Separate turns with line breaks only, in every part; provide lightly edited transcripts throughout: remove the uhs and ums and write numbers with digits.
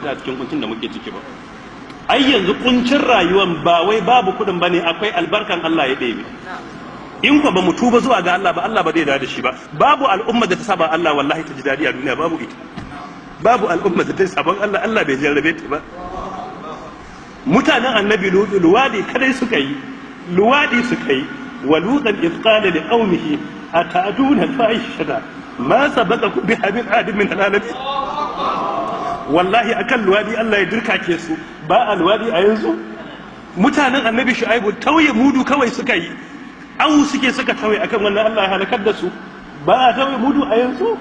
fita a cikin kuncin da muke ciki ba. Ai yanzu kuncin rayuwan ba wai babu kudin bane, akwai albarkan Allah ya ɗebe. In ko ba mu tuba zuwa ga Allah ba, Allah ba zai dawo da shi ba. Babu al'umma da ta saba Allah wallahi ta ji dadi a duniya, babu ita. Babu al'umma da ta saban Allah, Allah bai jarrabe ta ba. Mutanen annabi luwadi kadai suka yi, luwadi suka yi. Wa lutan idh qala li qaumihi ata'tuna al-fahishata ma sabaqakum biha min ahadin min al-alamin. Wallahi akan luwadi Allah ya dirkake su. Ba a luwadi a yanzu. Mutanen annabi Shu'aibu tauye mudu kawai suka yi, awu suke suka tauye, akan wannan Allah ya halakar da su. Ba a tauye mudu a yanzu.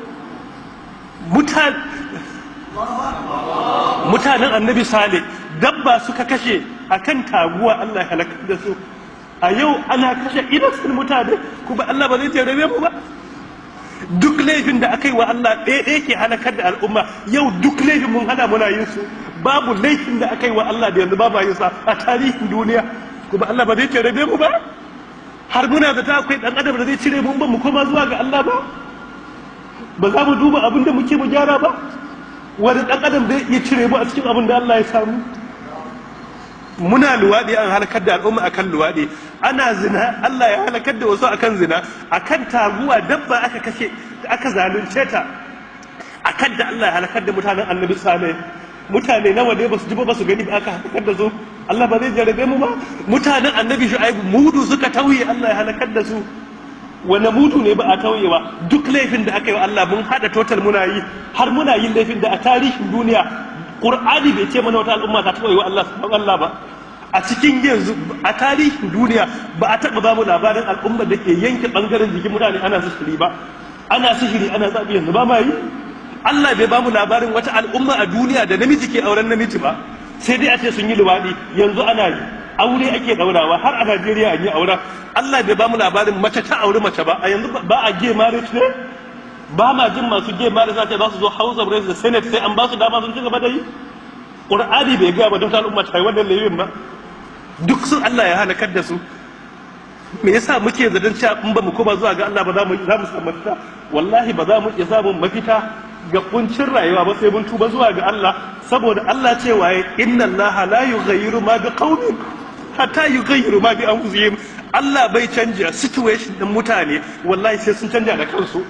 Mutanen annabi Saleh dabba suka kashe akan taguwa, Allah ya halakar da su. A yau ana kashe innocent mutane kuma Allah ba zai jarabe mu ba. Duk laifin da aka yi wa Allah ɗaya ɗaya ke halakar da al'umma. Yau duk laifin mun hana muna yin su. Babu laifin da aka yi wa Allah da yanzu babu yin sa a tarihin duniya, kuma Allah ba zai jarabe mu ba. Har muna da ta akwai ɗan adam da zai cire mun ba mu koma zuwa ga Allah ba, ba za mu duba abin da muke mu gyara ba. Wani ɗan adam zai iya cire mu a cikin abin da Allah ya samu. Muna luwaɗi, an halakar da al'umma akan luwaɗi. Ana zina, Allah ya halakar da wasu akan zina, akan taguwa dabba aka kashe, aka zalunce ta, akan da Allah ya halakar da mutanen annabi Saleh. Mutane nawa ne basu ji ba basu gani ba aka halakar da su. Allah ba zai jarabe mu ba. Mutanen annabi Shu'aibu mudu suka tauye, Allah ya halakar da su. Wani mudu ne ba a tauyewa? Duk laifin da aka yi wa Allah mun hada total muna yi, har muna yin laifin da a tarihin duniya Qur'ani bai ce mana wata al'umma ta taɓa yi wa Allah sabon Allah ba. A cikin yanzu a tarihin duniya ba a taɓa ba mu labarin al'umma da ke yanke ɓangaren jikin mutane ana sihiri ba. Ana sihiri, ana tsafi, yanzu ba ma yi. Allah bai ba mu labarin wata al'umma a duniya da namiji ke auren namiji ba, sai dai a ce sun yi luwaɗi. Yanzu ana yi, aure ake ɗaurawa, har a Najeriya an yi aure. Allah bai ba mu labarin mace ta auri mace ba. A yanzu ba a gay marriage ne? Ba ma jin masu gay marriage za su zo House of Reps da Senate sai an ba su dama sun ci gaba da yi. Qur'ani bai gaya ba don ta al'umma ta yi wannan laifin ba. Duk sun Allah ya halakar da su. Me yasa muke zaton cewa in ba mu koma zuwa ga Allah ba za mu samu mafita? Wallahi ba za mu iya samun mafita ga kuncin rayuwa ba sai mun tuba zuwa ga Allah. Saboda Allah cewa ya inna Allah la yughayyiru ma bi qaumin hatta yughayyiru ma bi anfusihim. Allah bai canja situation din mutane, wallahi sai sun canja da kansu.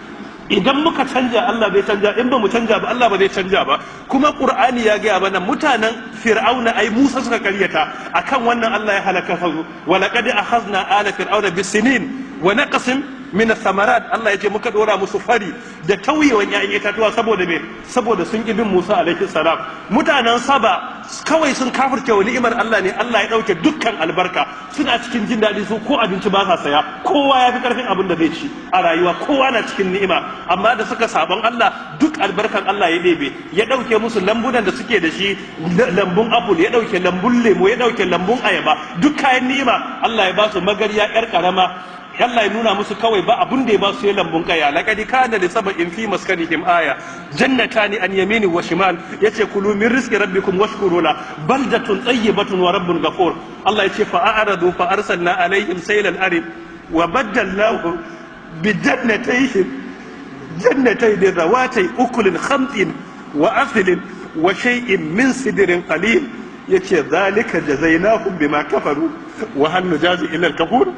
Idan muka canja Allah bai canja, in ba mu canja ba Allah ba zai canja ba. Kuma Qur'ani ya gaya mana mutanen Fir'auna ai Musa suka karyata, akan wannan Allah ya halaka su. Wa laqad akhadna ala fir'auna bisinin wa naqsim min ath-thamarat. Allah ya ce muka dora musu fari da tauyewan ƴaƴan itatuwa saboda me? Saboda sun ƙi bin Musa alaihi salam. Mutanen Saba kawai sun kafirce wa ni'imar Allah ne, Allah ya dauke dukkan albarka. Suna cikin jin daɗi su, ko abinci ba sa saya, kowa ya fi karfin abin da zai ci a rayuwa, kowa na cikin ni'ima. Amma da suka sabon Allah duk albarkan Allah ya ɗebe, ya dauke musu lambunan da suke da shi, lambun apple ya dauke, lambun lemo ya dauke, lambun ayaba, duk kayan ni'ima Allah ya ba su magarya yar karama. Allah ya nuna musu kawai ba abun da ya ba su ya lambun kaya. Laqad kana li sab'in fi maskanihim aya jannatani an yamini wa shimal. Yace kulu min rizqi rabbikum washkuru la baldatun tayyibatun wa rabbun ghafur. Allah yace fa a'radu fa arsalna alaihim saylal arib wa baddalnahu bi jannatayhim jannatayn rawatay ukulin khamtin wa aslin wa shay'in min sidrin qalil. Yace zalika jazainahum bima kafaru wa hal nujazi illa al-kafur.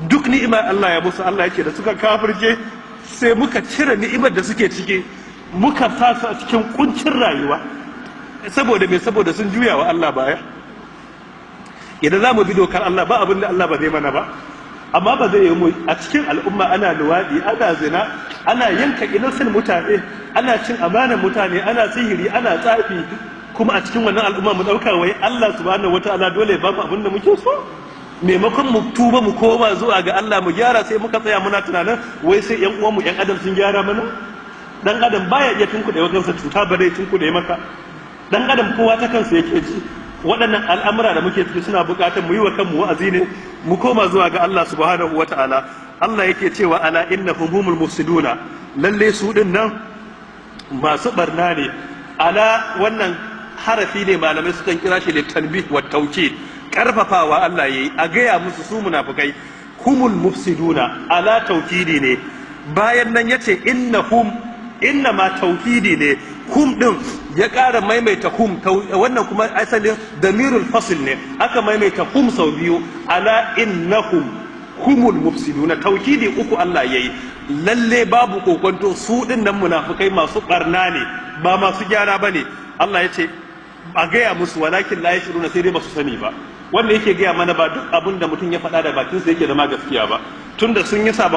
Duk ni'ima Allah ya musu, Allah yake da suka kafirce sai muka cire ni'imar da suke ciki, muka sa su a cikin kuncin rayuwa. Saboda me? Saboda sun juya wa Allah baya. Idan za mu bi dokar Allah ba abin da Allah ba zai mana ba. Amma ba zai yi mu a cikin al'umma ana luwaɗi, ana zina, ana yanka innocent mutane, ana cin amanar mutane, ana sihiri, ana tsafi, kuma a cikin wannan al'umma mu ɗauka wai Allah subhanahu wataala dole ya ba mu abin da muke so. Maimakon mu tuba mu koma zuwa ga Allah mu gyara, sai muka tsaya muna tunanin wai sai ƴan uwanmu ƴan adam sun gyara mana. Dan adam baya iya tunkuɗe wa kansa cuta, ba zai tunkuɗe maka. Dan adam kowa ta kansa yake ji. Waɗannan al'amura da muke ciki suna buƙatar mu yi wa kanmu wa'azi ne, mu koma zuwa ga Allah subhanahu wata'ala. Allah yake cewa ala innahum humul mufsiduna, lalle su din nan masu barna ne. Ala wannan harafi ne malamai sukan kira shi litanbih wa tawkid, karfafawa Allah yayi a gaya musu su munafukai humul mufsiduna, ala tawkidi ne. Bayan nan yace innahum, inna ma tawkidi ne, Hum din ya ƙara maimaita hum, wannan kuma asalin damirul fasl ne, aka maimaita hum sau biyu. Ala innahum humul mufsiduna, taukidi uku Allah yayi. Lalle babu kokonto su din nan munafukai masu barna ne, ba masu gyara bane. Allah ya ce a gaya musu, walakin la yashuruna, sai dai ba su sani ba. Wanda yake gaya mana ba duk abin da mutum ya faɗa da bakinsa yake zama gaskiya ba, tunda sun yi sabon